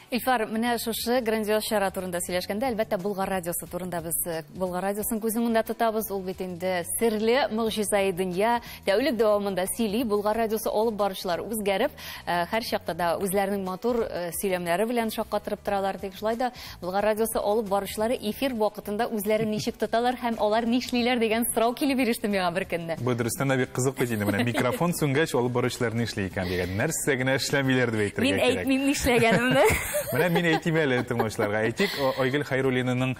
Илфар, менә шушы грандиоз чара турында сөйләшкәндә, әлбәттә, Болгар радиосы турында без Болгар радиосын күз уңында тотабыз. Ул бит инде серле могҗизаи дөнья. Тәүлек дәвамында сөйли Болгар радиосы алып баручылар үзгәреп, һәр чакта да үзләренең матур сөйләмнәре белән шаккатырып торалар. Тик шулай да Болгар радиосы алып баручылары эфир вакытында үзләрен ничек тоталар һәм алар нишлиләр дигән сорау килеп иреште миңа бер көнне. Бу дөрестән дә бик кызык бит инде. Менә микрофон сүнгәч, алып баручылар нишли икән дигән. Нәрсә генә эшләмиләр дип әйтергә кирәк. Мин әйтмим нишләгәнемне. Менә мин әйтим әле тыңлаучыларга. Әйтик, Айгөл Хайруллинаның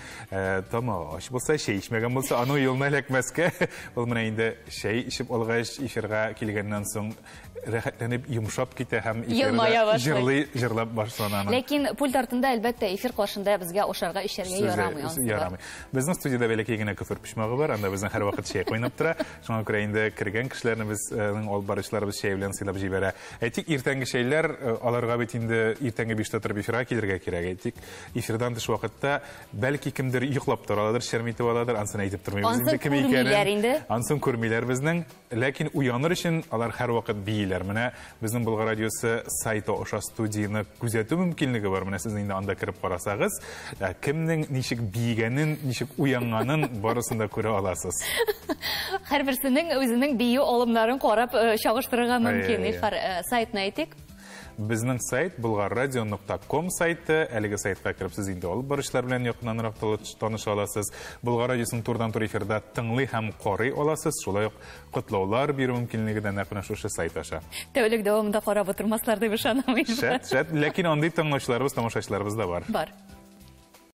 тамагы ач булса, чәй эчмәгән булса, аның юлына эләкмәскә. Ул менә инде чәй эчеп алгач, эфирга килгәннән соң рәхәтләнеп йомшап китә һәм эфирда җырлый, җырлап башлана. Ләкин пульт артында, әлбәттә, эфир каршында безгә ашарга, эчәргә ярамый. Ярамый. Безнең студиядә бәләкәй генә көфер почмагы бар, анда безнең һәрвакыт чәй кайнап тора. Шуңа күрә инде кергән кешеләрне безнең алып баручыларыбыз чәй белән сыйлап җибәрә. Әйтик, иртәнге чәйләр, аларга бит инде иртәнге 5-тә торып эфирга килергә кирәк. Әйтик, эфирдан тыш вакытта бәлки кемдер йоклап тора аладыр, шерм итеп аладыр, ансын әйтеп тормыйбыз инде кем икәнен. Ансын күрмиләр безнең. Ләкин уяныр өчен алар һәрвакыт бииләр. Менә безнең Болгар радиосы сайты аша студияне күзәтү мөмкинлеге бар. Менә сез инде анда кереп карасагыз, кемнең ничек биегәнен, ничек уянганын барысын да күрә аласыз. Һәрберсенең үзенең бию алымнарын карап чагыштырырга мөмкин. Илфар, сайтны әйтик. Безнең сайт bulgarradio.com сайты. Әлеге сайтка кереп сез инде алып баручылар белән якыннанрак таныша аласыз. Болгар радиосын турыдан-туры эфирда тыңлый һәм карый аласыз. Шулай ук котлаулар бирү мөмкинлеге дә нәкъ менә шушы сайт аша. Тәүлек дәвамында карап утырмаслар дип ышанам. Шәт, шәт, ләкин андый тыңлаучыларыбыз, тамашачыларыбыз да бар. Бар.